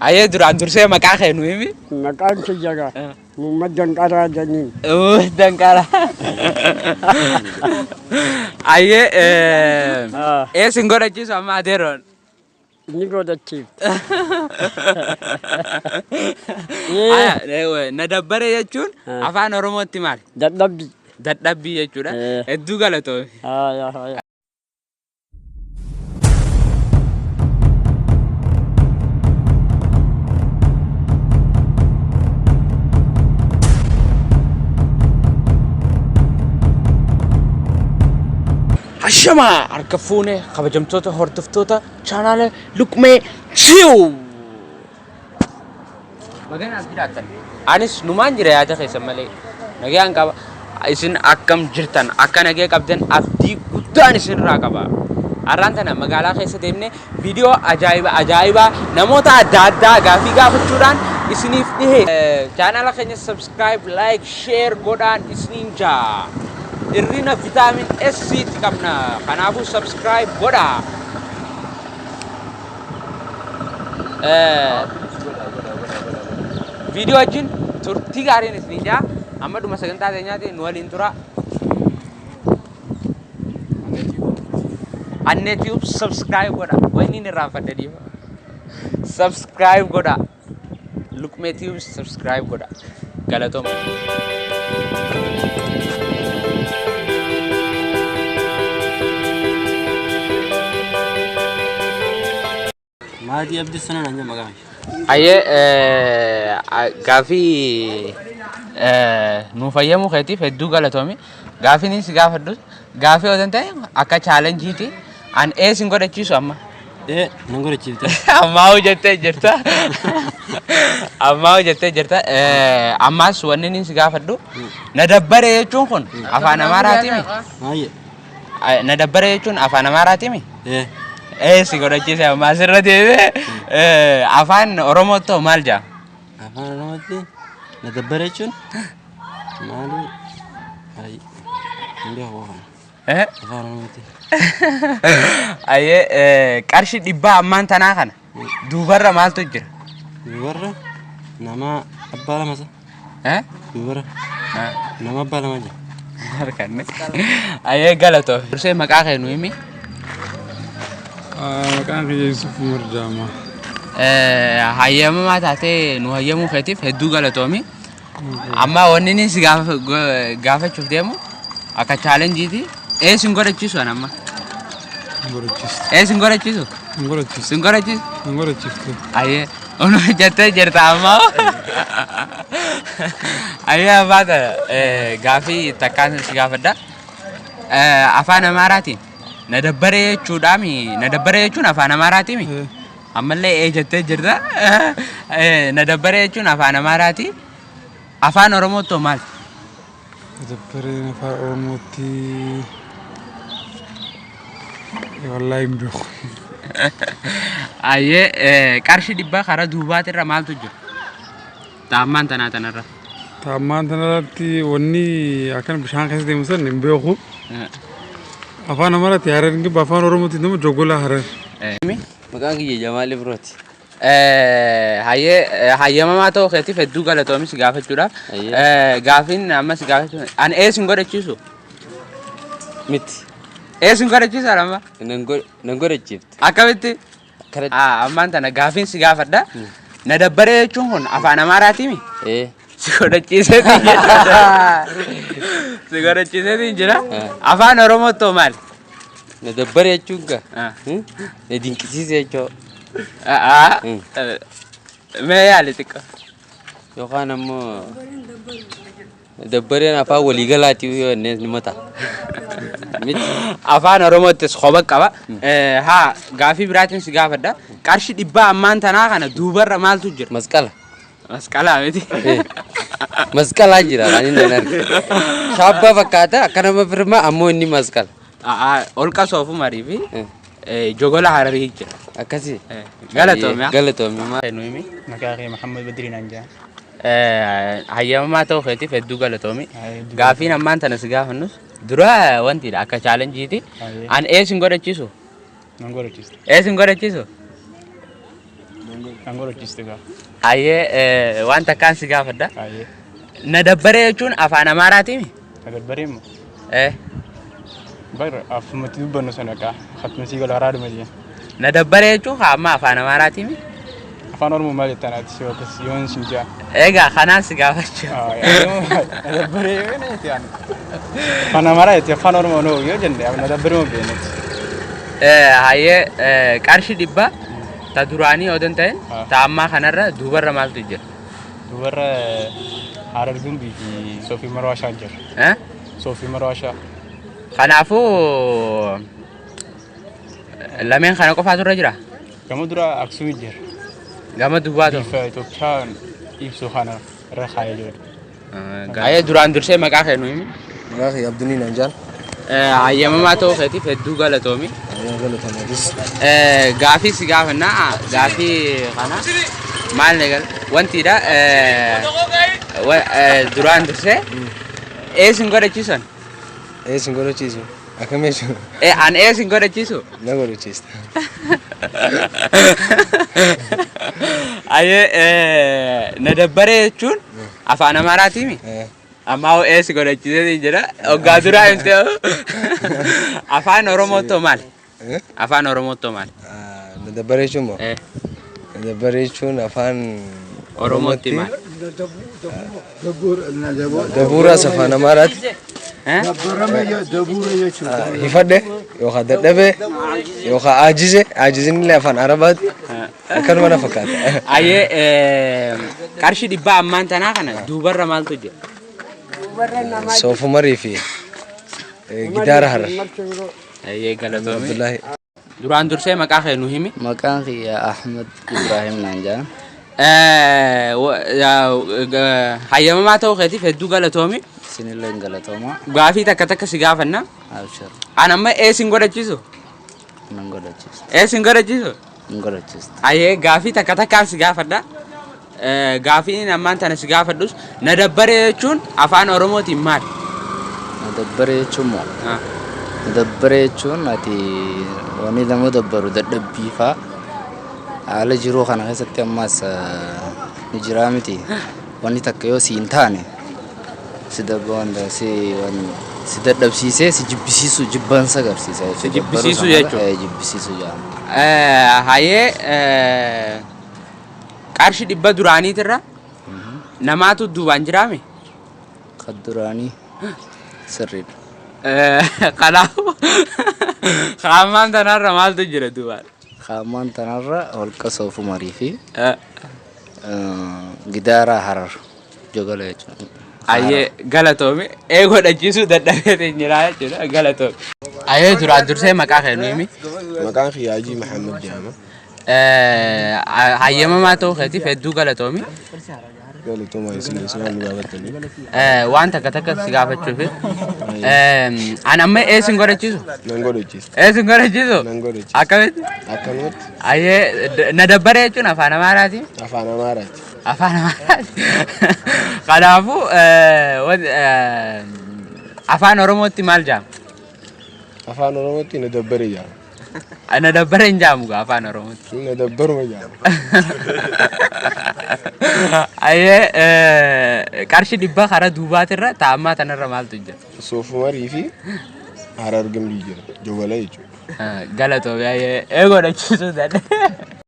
Ayyee duraan dursee maqaa kee nu himi. Maqaan kiyya gaa Muhammad Danqaraa jedhaniin. Danqaraa. Ayyee eessin godhachiisu amma adeeroon. Ni godhachiifte. Aya, na dabbare jechuun afaan Oromootti maali? Dadhabbii. Dadhabbii jechuudha. Hedduu galatoomi. Haya haya. Ashamaa harka fuune kabajamtoota hordoftoota chaanaala Luqmee Tube. Baga naaf jiraattan. Anis numaan jira yaada keessan malee. Nagayaan qaba. Isin akkam jirtan akka nagaya qabdan abdii guddaan isinirraa qaba. Har'aan tana magaalaa keessa deemnee viidiyoo ajaa'iba ajaa'ibaa namoota adda addaa gaafii gaafachuudhaan isiniif dhihe. Chaanaala keenya subscribe, like, share godhaan isiniin jaa. Irrina vitaamin S itti qabna. Kanaafuu subscribe godhaa. Viidiyoo wajjin turtii gaariin isiniin jaa. Amma dhuma sagantaa teenyaati nu waliin tura. Annee Tube subscribe godha. Wayni inni irraanfadhe dhiifa. Subscribe godha. Luqmee Tube subscribe godha. Galatooma. Maatii Abdii sana naan jedha maqaan. Ayyee gaaffii nuu fayyamuu keetiif hedduu galatoomi. Gaaffiin inni si gaafadhu gaaffii otoo hin ta'in akka chaalenjiiti. An ee sin godhachiisu amma. Ee nan godhachiifte. Ammaa hojjettee jirta. Ammaa hojjettee jirta. Ammaas wanni inni si gaafadhu na dabbare jechuun kun afaan Amaaraatiimi. Maayye. Na dabbare jechuun afaan Amaaraatiimi. Ee. Ee si godhachiise ammaa asirra deebi'ee afaan Oromootti hoo maal jaa? Afaan Oromootti na dabbare jechuun maali? Ay, hin beeku kana. Eh? Afaan Oromootti. Ayyee qarshii dhibbaa ammaan tanaa kana duubarra maaltu jira? Dubarra nama abbaa lama isa. Eh? Dubara nama abbaa lama jira. Harkanne. Ayyee galatoo. Dursee maqaa kee nu himi. Maqaan kiyya Yusuf Umar jedhama. Hayyamamaa taatee nu hayyamuu keetiif hedduu galatoomi. Amma wanni inni si gaafachuuf deemu akka chaalenjiiti. Ee sin godhachiisu an amma. Hin godhachiistu. Ee sin godhachiisu. Hin godhachiistu. Sin godhachiisu. Hin godhachiiftu. Ayyee. Onu jettee jirta amma. Ayyee abbaa tana gaafii takkaan si gaafadha. Afaan Amaaraatiin na dabbaree jechuudhaami na dabbaree jechuun afaan Amaaraatiimi. Ammallee ee jettee jirta. Na dabbaree jechuun afaan Amaaraati. Afaan Oromootti hoo maal? Na dabbareen afaan Oromootti wallaahi hin beeku. Ayyee qarshii dhibbaa karaa duubaatirra maaltu jira? Taammaan tanaa tanarra. Taammaan tanarratti wanni akkan bishaan keessa deemu san hin beeku. Afaan Amaaraatti Harar hin gibba afaan Oromootti immoo Jogola Harar. Maqaan kiyya Jamaal Ibrooti. Hayyee hayyamamaa ta'uu keetiif hedduu galatoomi si gaafachuudhaaf. Hayyee. Gaafiin amma si gaafachuun ani ee sin godhachiisu? Miti. Ee sin godhachiisu amma? Nan godhachiifte. Akkamitti? Akkanatti. Ammaan tana gaafiin si gaafadha. Na dabbaree jechuun kun afaan Amaaraatiimi? Ee. Si godhachiiseetiin jira. Si godhachiiseetiin jira. Afaan Oromootti hoo maali? Na dabbare jechuun gaa. Ah. Na dinqisiise jechuudha. Ah, ah. Mee yaali xiqqoo. Yookaan ammoo dabbareen afaan waliigalaati yoo jennee ni mata. Miti. Afaan Oromoottis koba qaba. Haa gaafii biraatiin si gaafadha. Qarshii dhibbaa ammaan tanaa kana duubarra maaltu jira? Masqala. Masqalaa miti. Masqalaa jira kan inni hin arge. Shaabbaa fakkaata akka nama firmaa ammoo inni masqala. Holqa soofu marii fi jogola hararii jira. Akkasii. Galatoomi. Galatoomi. Nu himi. Maqaa kee Muhammad Badrii naan jedhan. Hayyamamaa ta'uu keetiif hedduu galatoomi. Gaafiin ammaan tana si gaafannus dura wantiidha akka chaalenjiiti. An ee sin godhachiisu? Nan godhachiistu. Ee sin godhachiisu? Nan godhachiiste gaa. Ayyee waan takkaan si gaafadha. Ayyee. Na dabbaree jechuun afaan Amaaraatiimi? Na dabbaree immoo. Eh. Bar afumatti dubbannu sana kaa. Hatuma sii gala haraadhuma jeen. Na dabbaree jechuun haa amma afaan Amaaraatiimi? Afaan Oromoo maal jettaan ati si akkas yoon sin jaa. Egaa kanaan si gaafachuu. Na dabbaree yoo na jette ani. Afaan Amaaraa jette afaan Oromoo noo yoo jenne na dabbaree moo beeknetti. Hayyee qarshii dhibba ta duraanii yoo ta'in ta ammaa kanarra duubarra maaltu jira? Duubarra Harar Gimbii fi Soofii Marwaashaa jira. Soofii Marwaashaa. Kanaafuu lameen kana qofaatu irra jira? Gama dura Aksumii jira. Gama duubaatu. Bifa Itoophiyaan ibsu kana irra kaayee jiru. Hayyee duraan dursee maqaa kee nu himi. Maqaa kee Abdunii naan jaan. Hayyamamaa ta'uu keetiif hedduu galatoomi. Galatoomatis. Gaafii si gaafannaa gaafii kana maal ni gal wantiidha duraan dursee eessin godhachiisan? Eessin godhachiisu. Akkam jechuun? An eessin godhachiisu? Na godhachiista. Ayyee na dabbaree jechuun afaan Amaaraatiimi? Ammaa hoo eessi godhachiisee jira. Hoggaa duraa himte afaan Oromoottoo maali? Afaan Oromoottoo maali? Na dabbaree jechuun moo? Na dabbaree jechuun afaan Oromootti maali? Dabuuraas afaan Amaaraati. Hifadhe yookaan dadhabe yookaan aajize aajizinillee illee afaan Arabaati. Akkanuma na fakkaata. Ayyee qarshii dhibbaa ammaan tanaa kana duubarra maaltu jira? Soofumarii fi gidaara harar. Ayyee galatoomi. Abdullahi. Duraan dursee maqaa kee nu himi. Maqaan kiyya Ahmed Ibrahim naan jedhan. Hayyamamaa ta'uu keetiif hedduu galatoomi. Isinillee hin galatooma. Gaafii takka takka si gaafanna. Abshir. An amma eessin godhachiisu? Nan godhachiisa. Eessin godhachiisu? Hin godhachiista. Ayyee gaafii takka takkaan si gaafadha. Gaafiin ammaan tana si gaafadhus na dabbaree jechuun afaan Oromootiin maali? Na dabbaree jechuun moo? Na dabbaree jechuun ati wanni nama dabbaru dadhabbii faa haala jiruu kana keessatti ammas ni jiraa miti. Wanni takka yoo si hin taane si si si dadhabsiisee si jibbisiisu jibbansa agarsiisa jechuudha. Si jibbisiisu jechuudha. Jibbisiisu jedhama. Hayyee qarshii dhibba duraaniitirra namaatu duubaan jiraame? Kan duraanii sirriidha. Kanaafuu qaamaan tanarra maaltu jira duubaan? Qaamaan tanarra holqa soofumarii fi gidaara harar jogala jechuudha. Ayyee galatoomi ee godhachiisuu dadhabeetiin jira jechuudha galatoomi. Ayyee duraan dursee maqaa kee nu himi. Maqaan kiyya Hajii Mahammed jedhama. Hayyamamaa ta'uu keetiif hedduu galatoomi. Galatoomaa isin isin nu gaafattanii. Waan takka takka si gaafachuuf. An amma eessin godhachiisu? Nan godhachiista. Eessin godhachiisu? Nan godhachiista. Akkamitti? Akkanumatti. Ayyee na dabbaree jechuun afaan Amaaraati. Afaan Amaaraati. Afaan Amaaraati. Kanaafuu afaan Oromootti maal jedhama? Afaan Oromootti na dabbaree jedhama. Na dabbaree hin jedhamu gaa afaan Oromootti. Na dabbaruma jedhama. Ayyee qarshii dhibba karaa duubaatirra taa'ammaa tanarra maaltu jira? Soofumarii fi harar gimbii jira. Jogala jechuudha. Galatoomi ayyee ee godhachiisuu danda'e.